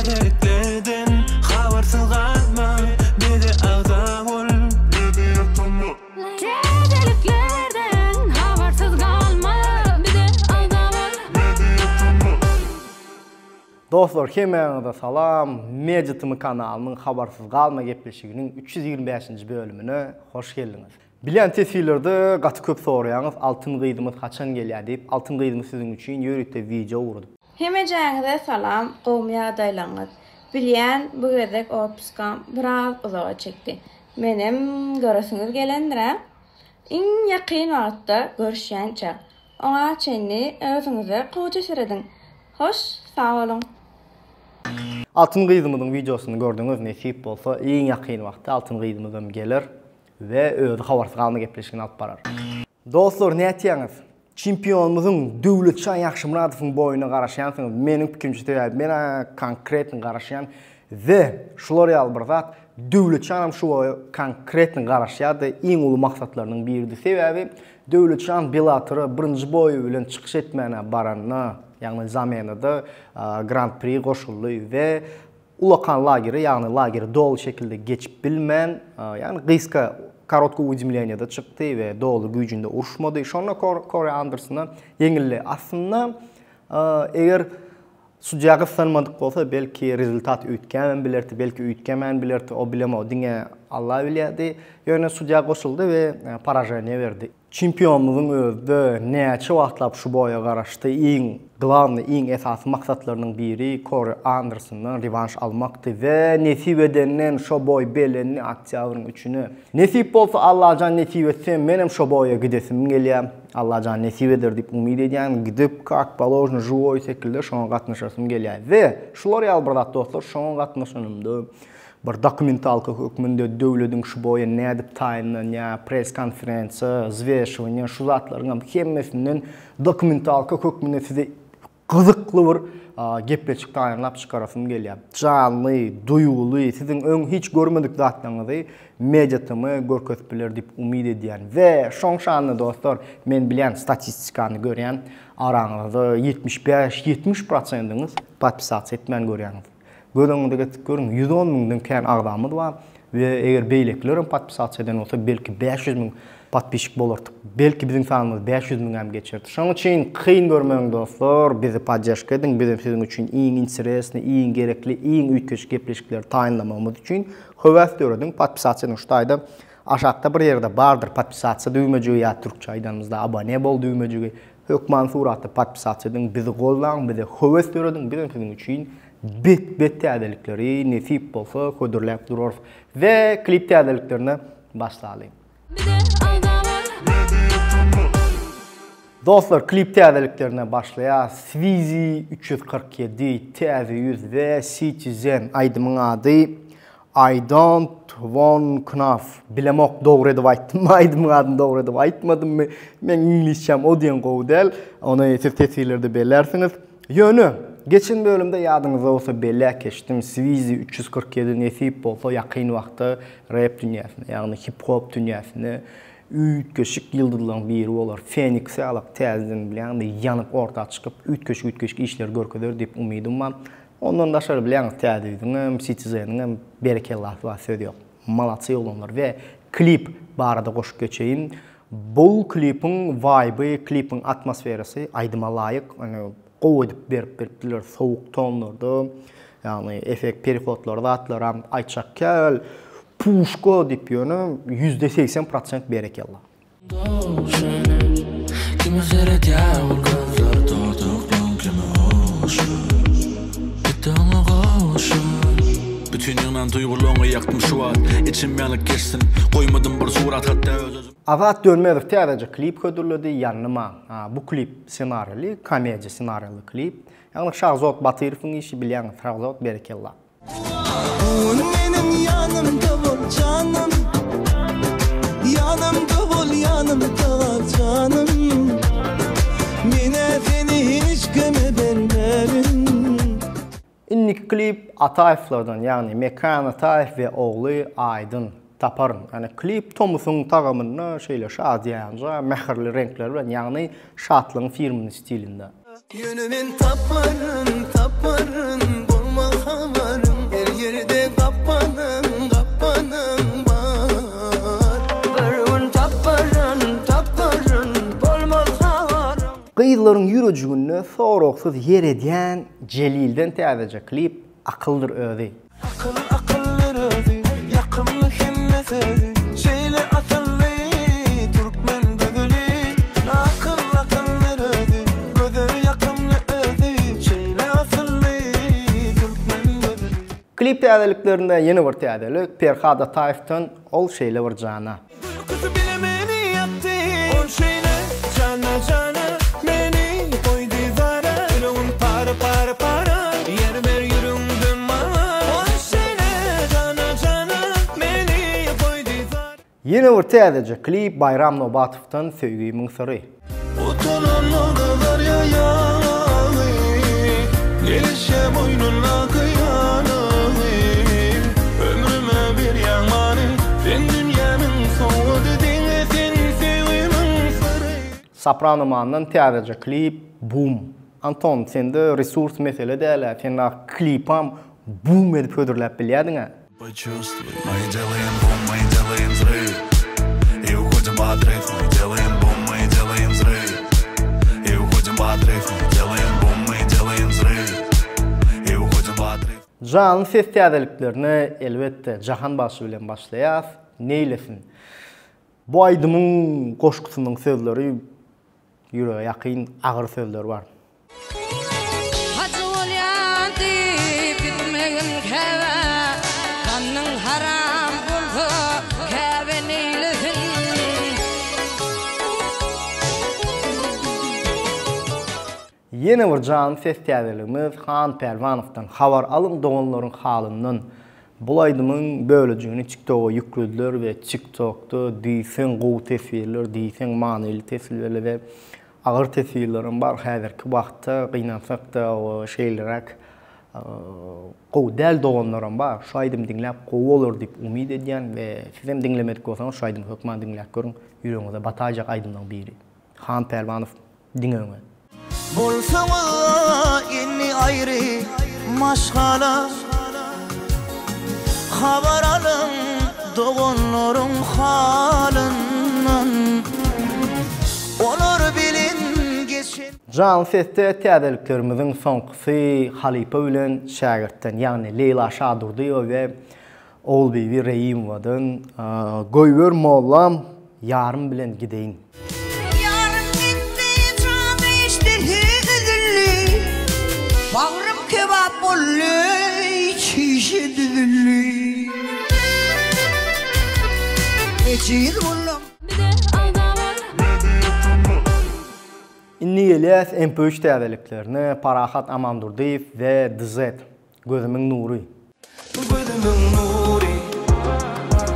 Täzeliklerden habarsyz galma bize agza bol. Täzeliklerden habarsyz galma bize agza bol. Dostlar hemmäňize salam Media TM kanalynyň habarsyz galma gepleşiginiň 325-nji bölümine hoş geldiňiz. Bilýän teswirlerde gaty köp soraýaňyz Altyn gyzymyz haçan gelýär diýip Altyn gyzymyz siziň üçin ýörite wideo ugradyp. Hemejäňize salam gowmy ýagdaýlaňyz bilýän bu gezek otpuskam biraz uzaga çekdi menem göresiňiz gelendirä iň ýakyn wagtda görüşýänçä oňa çenli özüňize gowja serediň hoş sag boluň. Altyn gyzymyzyň wideosyny gördüňiz nesip bolsa iň ýakyn wagtda Altyn gyzymyzam geler we özi habarsyz galma gepleşigini alyp barar. Dostlar nätýäňiz? Çempionymyzyň Döwletjan Ýagşymyradowyň boýuna garaşýansyňyz meniň pikirimçe sebäbi men-ä konkretny garaşýan we şular ýaly bir zat Döwletjanam şu boýa konkretny garaşýardy iň uly maksatlarynyň biridi sebäbi Döwletjan Bellatora birinji boýy bilen çykyş etmäne baranda ýagny zamenada Grand Prix goşuldy we Ulakan lageri, ýagny lageri doly şekilde geçip bilmän, ýagny gysga korotkoý uwedimleniýada çykdy we doly güýjünde uruşmady. Şonda Kori Andersona ýeňildi. Aslynda, eger sudýa gyssanmadyk bolsa, belki rezultat üýtgämem bilerdi, belki üýtgemän bilerdi, o bilemok, diňe Alla bilýärdi. Ýöne sudýa goşuldy we poraženiýe berdi. Çempionymyzyň özde näçe wagtlap şu boýa garaşdy, iň glawnyý, iň esasy maksatlarynyň biri Kori Andersondan rewanş almakdy we nesip edenden şo boý belendi oktýabryň üçüne. Nesip bolsa Allajan nesip etse menem şo boýa gidesim gelýä. Allajan nesip eder diýip umyt edýän, gidip kak položno žiwoý sekilde şoňa gatnaşasym gelýä. We şular ýaly bir zat dostlar şoňa gatnaşanymda Bir dokumentalka hökmünde döwlediň şu boýa nädip taýynlanýar, press-konferensiýa, wzweşiwaniýe şu zatlaryňam hemmesinden dokumentalka hökmünde size gyzykly bir gepleşik taýynlap çykarasym gelýär. Janly, duýguly, siziň öň hiç görmedik zatlaryňyzy Media TM görkezip biler diýip umyt edýän. We şoň şanyna dostlar, men bilýän statistikany görýän, araňyzda 75, 70 prosendiňiz podpisasiýa etmän görýäňiz. Göz öňüňize getirip görüň, 110 müňden kän agzamyz bar we eger beýlekilerem podpisasiýa eden bolsa, belki 500 müň podpisçik bolardyk. Belki biziň sanymyz 500 müňem geçerdi. Şonuň üçin kyn görmäň dostlar, bizi podderžka ediň, bizem siziň üçin iň interesnyý, iň gerekli, iň üýtgeşik gepleşikleri taýynlamagymyz üçin höwes dörediň, podpisasiýa ediň. Şu taýda aşakda bir ýerde bardyr podpisasiýa düwmejigi ýa türkçe aýdanymyzda abone bol düwmejigi. Hökman suratda podpisasiýa ediň, bizi goldaň, bize höwes dörediň, bizem siziň üçin bet bet täzelikleri nesip bolsa hödürläp durarys. We klip täzeliklerine başlalyň. Dostlar klip täzeliklerine başlaýas. Swizi 347, Täze ýüz we Citizen aýdymyň ady I don't want knaf. Bilemok dogry edip aýtdymmy aýdymyň adyny dogry edip aýtmadymmy. Meň iňlisçäm o diýen gowy däl. Ony siz teswirlerde bellärsiňiz. Ýöne geçen bölümde ýadyňyzda bolsa belläp geçdim. Swizi 347 nesip bolsa ýakyn wagtda rep dünýäsine, ýagny hip-hop dünýäsine üýtgeşik ýyldyzlaryň biri bolar. Feniks ýalak täzeden bilýäňmi ýanyp orta çykyp üýtgeşik-üýtgeşik işler görkezer diýip umydym bar. Ondan daşary bilýäňiz Täze ýüzüňem, Citizen-iňem berekellasy bar söz ýok. Malatsy oglanlar we klip barada goşup geçeýin. Bul klipiň waýby, klipiň atmosferasy aýdyma laýyk, ýagny gowy edip berip beripdiler sowuk tonlarda, ýagny efekt perihodlary zatlaram aýtjak käl puşka diýip ýöne 80% prosent berekella. Kime seredýär ol gözler dodaklaň kime ogşar Gitdi oňa gowşar Bütin ýygnan duýgulaňy ýakdym şu wagt Içim ýanyp geçsin Goýmadym bir surat hatda öz özüm. Azat Dönmezow täzeje klip hödürledi Ýannyma. Bu klip ssenarili, komediýa ssenarili klip. Ýagny Şahzod Batyrowyň işi bilýäňiz Şahzod berekella. Bu gün meniň ýanymda bol janym Ýanymda bol ýanymda gal janym Menä seni hiç kime bermerin. Indiki klip Ataýewlerden ýagny Mekan Ataýew we ogly Aýdyn taparyn. Ýagny klip tomusyň tagamynda şeýle şadyýanja mähirli reňkler bilen ýagny şatlygyň firmini stilinde. Ýöne men taparyn, taparyn, bolma hawa. Gyzlaryň ýürejiginde soragsyz ýer edýän Jelilden täzeje klip Akyldyr özi. Akyl akyldyr özi, ýakymly hemme sözi, Şeýle asylly türkmen gözeli. Akyl akyldyr özi, gözel ýakymly özi, Şeýle asylly türkmen gözeli. Klip täzeliklerinde ýene bir täzelik, Perhat Ataýewden Ol şeýle bir jana. Gülküsi bile meni ýakdy. Ol şeýle jana jana meni goýdy zara Ýüregim para para para ýer ber ýüregiňde maňa Ol şeýle jana jana meni goýdy zara. Ýene bir täzeje klip Baýram Nobatowdan Söýgimiň syry. Utananlarda zarýa ýaly, Gelişe boýnundaky ýaly. Ömrüme berýäň many, Sen dünýämiň sowgady, Diňe sen söýgimiň syry. Soprano Mandan täzeje klip bum. Anton sende resurs mesele dälä sen klipam bum edip hödürläp bilýädiňä. Počувствуй, мы делаем бум, мы делаем взрыв И уходим в отрыв, мы делаем бум, мы делаем взрыв И уходим в отрыв, мы делаем бум, мы делаем взрыв И уходим в отрыв. Janly ses täzeliklerine elbetde Jahan bagşy bilen başlaýas. Neýlesin. Bu aýdymyň goşgusynyň sözleri Ýürege ýakyn agyr sözler bar. Hajy bolýan diýip gitmegin Käbä, Ganyň haram bolsa Käbe neýlesin. Ýene bir janly ses täzeligimiz Han Pälwanowdan habar alyň doganlaryň halyndan. Bul aýdymyň bölejigini TikToga ýüklediler we TikTokda diýseň gowy teswirler, diýseň manyly teswirler we agyr teswirlerem bar. Häzirki wagtda gynansakda şeýleräk gowy däl doganlaram bar. Şu aýdymy diňläp gowy bolar diýip umyt edýän we sizem diňlemedik bolsaňyz şu aýdymy hökman diňläp görüň. Ýüregiňize bataýjak aýdymlaryň biri. Han Pälwanow Diňe öňe. Bolsaňyz indi aýry maşgala Habar alyň doganlaryň halyndan Olar bilen geçen. Janly sesde täzeliklerimiziň soňkusy halypa bilen şägirtden, ýagny Leýla Şadurdyýewa we Ogulbibi Reýimowadan Goýber mollam, ýarym bilen gideýin. Ýarym gitdi, jan rişdesi üzüldi, Bagrym kebap boldy, çişe düzüldi. Ejiz boldum. Bize agza bol. Indi gelýäs MP3 täzeliklerine, Parahat Amandurdyýew we DZ. Gözümiň nury. Gözümiň nury.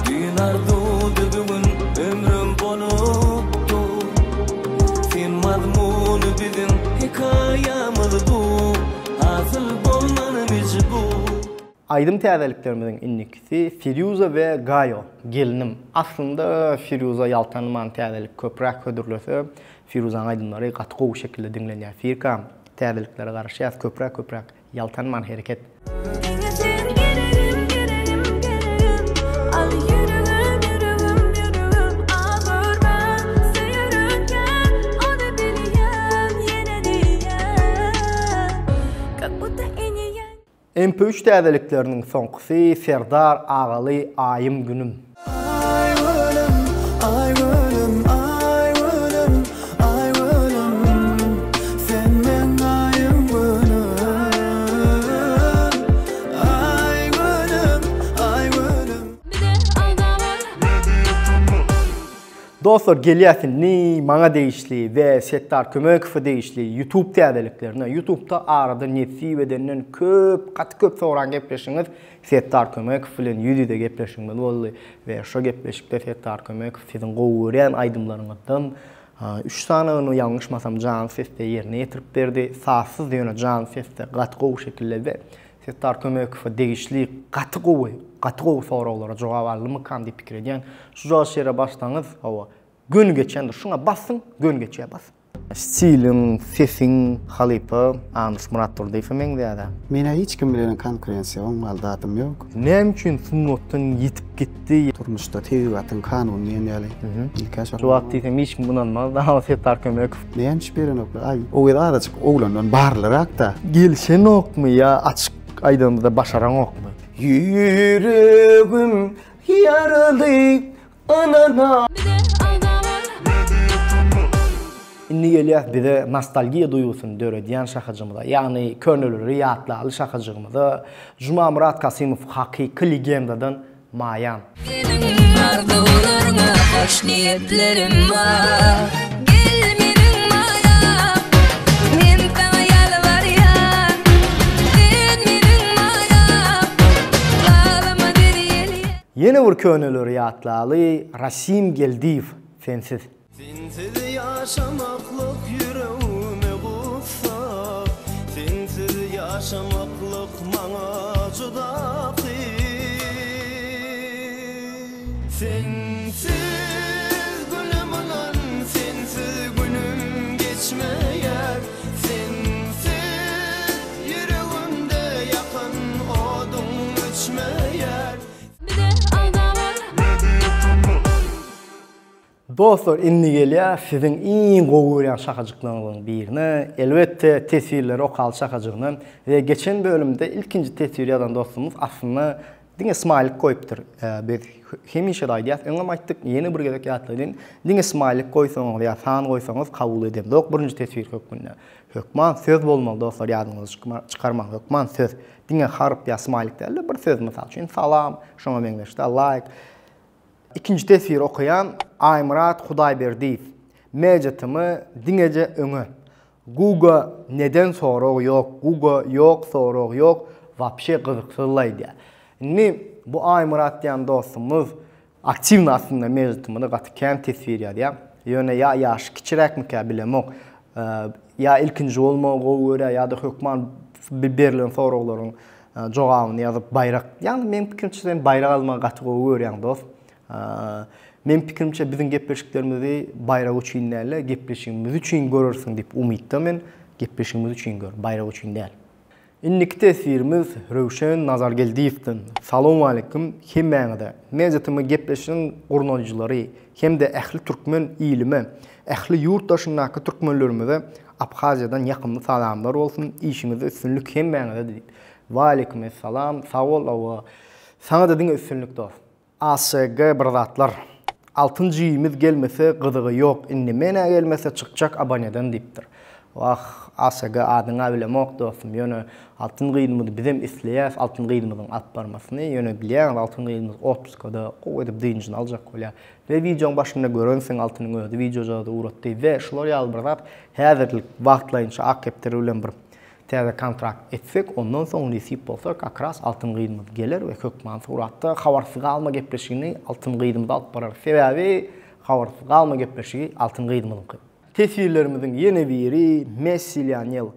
Düýn arzuwdy bu gün ömrüm bolup dur. Sen mazmuny biziň hekaýamyz bu. Hasyl bolman mejbur. Aýdym täzeliklerimiziň indikisi Firýuza we Gaýo, Gelinim. Aslynda Firýuza ýaltanman täzelik köpräk hödürlese, Firýuzaň aýdymlary gaty gowy şekilde diňlenýär. Firkam, täzeliklere garaşýas köpräk köpräk. Ýaltanman hereket. Diňe sen geregim geregim geregim Al ýüregim ýüregim ýüregim A görmän söýerin Ony bilýän ýene diýýän Kak buta inýän. MP üç täzelikleriniň soňkusy Serdar Agaly Aýym günüm. Aý gülüm, aý gülüm, aý gülüm, aý gülüm, sen meň aýym gülüm. Aý gülüm, aý gülüm. Bize agza bol. Dostlar gelýäs indi maňa degişli we Setdar Kömekowa degişli YouTube täzeliklerine. YouTubda arada nesip edenden köp, gaty köp soran gepleşigiňiz Setdar Kömekow bilen ýüz-ýüze gepleşigimiz boldy we şo gepleşikde Setdar Kömekow siziň gowy görýän aýdymlaryňyzdan üç sanyny ýalňyşmasam janly sesde ýerine ýetirip berdi. Sazsyz ýöne janly sesde gaty gowy şekilde we Setdar Kömekowa degişli gaty gowy, gaty gowy soraglara jogap aldymykam diýip pikir edýän. Şujagaz şeýle başsaňyz, hawa, göni geçýändir. Şuňa bassyň, göni geçýär bas. Stiliň, sesiň halypa Anus Myratdurdyýewe meňzeýär-dä. Menä hiç kim bilen konkurensiýa oňmaly zadym ýok. Näme üçin sungatdan ýitip gitdi? Durmuşda tebigatyň kanuny diýen ýaly. Ilk-ä şol. Şu wagt diýsem hiç kim ynanmaz, Dama Setdar Kömekow. Näme üçin berenoklar? Aý, o gyz azajyk oglandan barlyrakda. Gelişenokmy ýa açyk aýdanymyzda başaraňokmy? Ýüregim ýaraly Anana. Indi gelýäs bize nostalgiýa duýgusyny döredýän şahajygymyza, ýagny köneleri ýatlaly şahajygymyza, Jumamyrat Kasymow hakyky legendadan Maýam. Seniň arzuwlaryňa hoş niýetlerim bar. Gel meniň Maýam, men saňa ýalbarýan. Sen meniň Maýam, galama derýelýän. Ýene bir köneleri ýatlaly Rasim Geldiýew sensiz. Sensiz ýaşamaklyk ýüregime gussa Sensiz ýaşamaklyk maňa juda kyn Sensiz gülüm ynan sensiz günüm geçmeýär Sensiz ýüregimde ýakan oduň öçmeýär. Dostlar indi gelýär siziň iň gowy görýän şahajyklaryňyzyň birine, elbetde teswirleri okaly şahajygyna we geçen bölümde ilkinji teswir ýazan dostumyz aslynda diňe smaýlik goýupdyr. Biz hemişe-de aýdýas, öňem aýtdyk, ýene bir gezek ýatlaýyn, diňe smaýlik goýsaňyz ýa san goýsaňyz kabul edemzok birinji teswir hökmünde. Hökman söz bolmaly dostlar ýadyňyzdan çykarmaň hökman söz. Diňe harp ýa smaýlik däl-de bir söz mysal üçin salam şoňa meňzeş-de laýk. Ikinji teswiri okaýan Aýmyrat Hudaýberdiýew MJTM diňeje öňe. Guga neden sorag ýok guga ýok sorag ýok wapşe gyzyksyzlaý diýýär. Indi bu Aýmyrat diýen dostumyz Aktiwny aslynda mejlisimize gaty kän teswir ýazýar. Ýöne ýa ýaşy kiçiräkmikä bilemok. Ýa ilkinji bolmagy gowy görýär ýa-da hökman berlen soraglaryň jogabyny ýazyp baýrak. Ýagny meň pikirimçe sen baýrak almagy gaty gowy görýäň dost. Meň pikirimçe biziň gepleşiklerimizi baýrak üçin däl-de gepleşigimiz üçin görersiň diýip umytda men. Gepleşigimiz üçin gör, baýrak üçin däl. Indiki teswirimiz Röwşen Nazargeldiýewden. Salowmaleýkim hemmäňize. Media-TM gepleşigiň gurnaýjylary hem-de ähli türkmen ilime, ähli ýurt daşyndaky türkmenlerimize Abhaziýadan ýakymly salamlar bolsun, işiňizde üstünlik hemmäňize diýip. Waleýkim essalam, sag bol hawa. Saňa-da diňe üstünlik dos. ASG bir zatlar. Altyn jigimiz gelmese gyzygy ýok indi menä gelmese çykjak aboneden diýipdir. Wah ASG adyňa bilemok dostum ýöne Altyn gyzymyzy bizem isleýäs Altyn gyzymyzyň alyp barmasyny ýöne bilýäňiz Altyn gyzymyz otpuskada gowy edip dynjyny aljak bolýar we wideoň başynda görensiň Altynyň özi wideojagazy ugratdy we şular ýaly bir zat häzirlik wagtlaýynça Ak kepderi bilen bir Täze kontrakt etsek, ondan soň nesip bolsa kak ras Altyn gyzymyz geler we hökman suratda Habarsyz galma gepleşigini Altyn gyzymyz alyp barar. Sebäbi Habarsyz galma gepleşigi Altyn gyzymyzyňky. Teswirlerimiziň ýene biri Messi Lionel.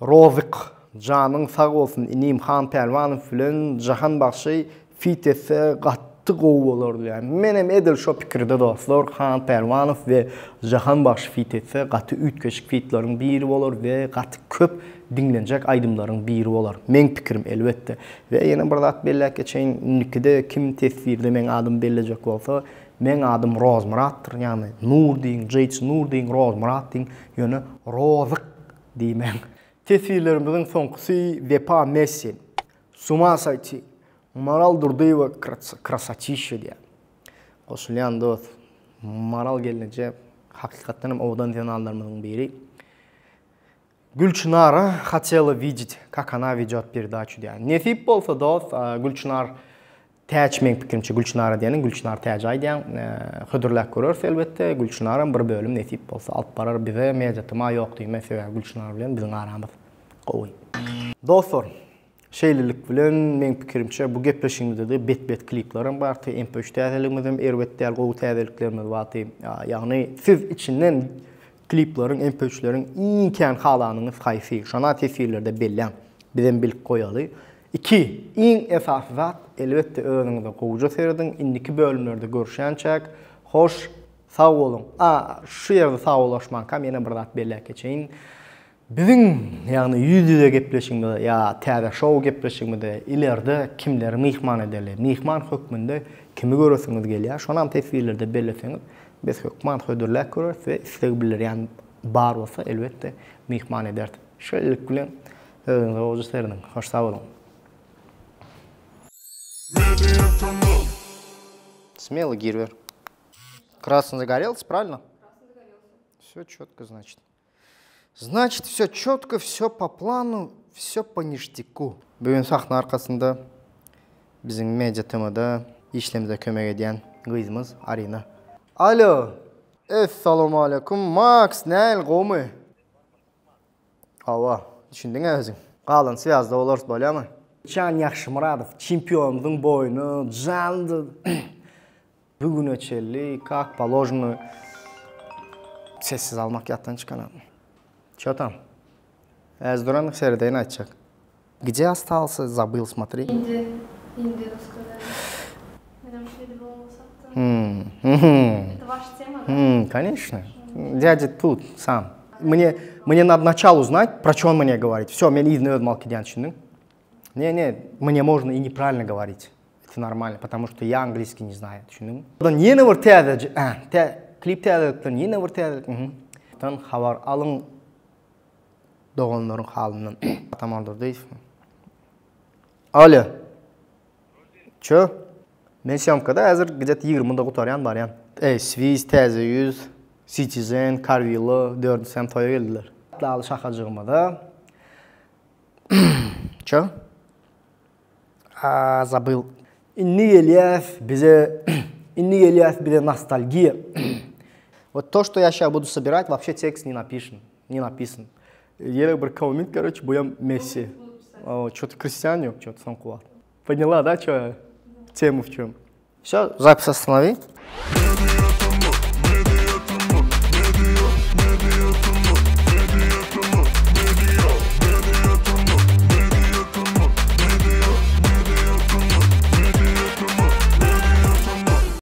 Rozyk, janyň sag bolsun inim Han Pälwanow bilen Jahan bagşy Fit etse gaty gowy bolar diýýän. Menem edil şo pikirde dostlar, Han Pälwanow we Jahan bagşy fit etse gaty üýtgeşik fitlaryň biri bolar we gaty köp diňlenjek aýdymlaryň biri bolar. Meň pikirim elbetde. We ýene bir zat belläp geçeýin, indikide kim teswirde meň adymy bellejek bolsa, meň adym Rozmyratdyr, ýagny Nur diýiň, JH Nur diýiň, Rozmyrat diýiň, ýöne Rozyk diýmäň. Teswirlerimiziň soňkusy Wepa Messi. Suma saýty. Maral Durdyýewa krasotişşa diýýär. Goşulýan dost. Maral gelneje hakykatdan hem owadan zenanlarymyzyň biri. Gülçynara hotela widit kak ona wedýot peredaçu diýýär. Nesip bolsa dost, Gülçynar Täç meň pikirimçe Gülçynara diýeniň Gülçynar Täji aýdýaň. Hödürläp göreris elbetde. Gülçynaram bir bölüm nesip bolsa alyp barar bize. Media TMA ýok diýme sebäbi Gülçynar bilen biziň aramyz gowy. Dostlar, şeýlelik bilen meň pikirimçe bu gepleşigimizde-de bet-bet kliplerem bardy, MP üç täzeligimizem erbet däl gowy täzeliklerimiz bardy. Ýagny siz içinden klipleriň, MP üçleriň iň kän halanyňyz haýsy? Şona teswirlerde belläň. Bizem bilip goýaly. Iki, iň esasy zat, elbetde özüňize gowuja serediň, indiki bölümlerde görüşýänçäk, hoş! Sag boluň. A, şu ýerde sagbollaşmankam ýene bir zat belläp geçeýin. Biziň, ýagny ýüz-ýüze gepleşigimize ýa täze şou gepleşigimize ilerde kimleri myhman edeli, myhman hökmünde kimi göresiňiz gelýär, şonam teswirlerde belleseňiz, biz hökman hödürläp göreris we isleg bildirýän bar bolsa, elbetde, myhman ederis. Şeýlelik bilen, özüňize gowja serediň. Hoş sag boluň. Smelo giriber. Krasny загорелся, правильно? Красный загорелся. Все четко, значит. Значит, все четко, все по плану, все по ништяку. Bu gün sahna arkasynda biziň Media TM-da işlerimize kömek edýän gyzymyz Arina. Alo! Essalawmaleýkum, Maks, näl, gowmy? Hawa, düşündiň-ä özüň. Galan swýazda bolarys, bolýamy? Jan Ýagşymyradow çempionymyzyň boýny jandy. Bu güne çenli kak položno sessiz almak ýatdan çykan. Ço tam? Häzir duran seredeýin aýtjak. Gde ostalsa zabyl smotri. Indi indi russkada. Menem şeýle bolmasakda. Это ваша тема, да? Конечно. Дядя тут сам. Мне мне надо начало узнать, про чё он мне говорит. Всё, men yzyna özüm alyp gidýän düşündiň. Не, не, мне можно и неправильно говорить. Это нормально, потому что я английский не знаю, düşündiňmi? Ýene bir täze, tä, klip täzelikden ýene bir täzelik. Mhm. Dan habar alyň doganlaryň halyndan. Ataman Durdyýew. Alýo. Çö? Men sýomkada häzir gde-to 20-da gutarýan barýan. Eý, Swiss, Täze ýüz, Citizen, Carvilla dördüsi hem toýa geldiler. Daly şahajygymyza. Çö? A, zabyl. Indi gelýäs bize, indi gelýäs bize nostalgiýa. Вот то, что я ща буду собирать, вообще текст не напишен, не написан. Ýene bir komment, короче, bu hem Messi. Чё-то Кристиан ýok, чё-то soňky wagt. Поняла, да, чё? Тему в чем? Все, запись останови.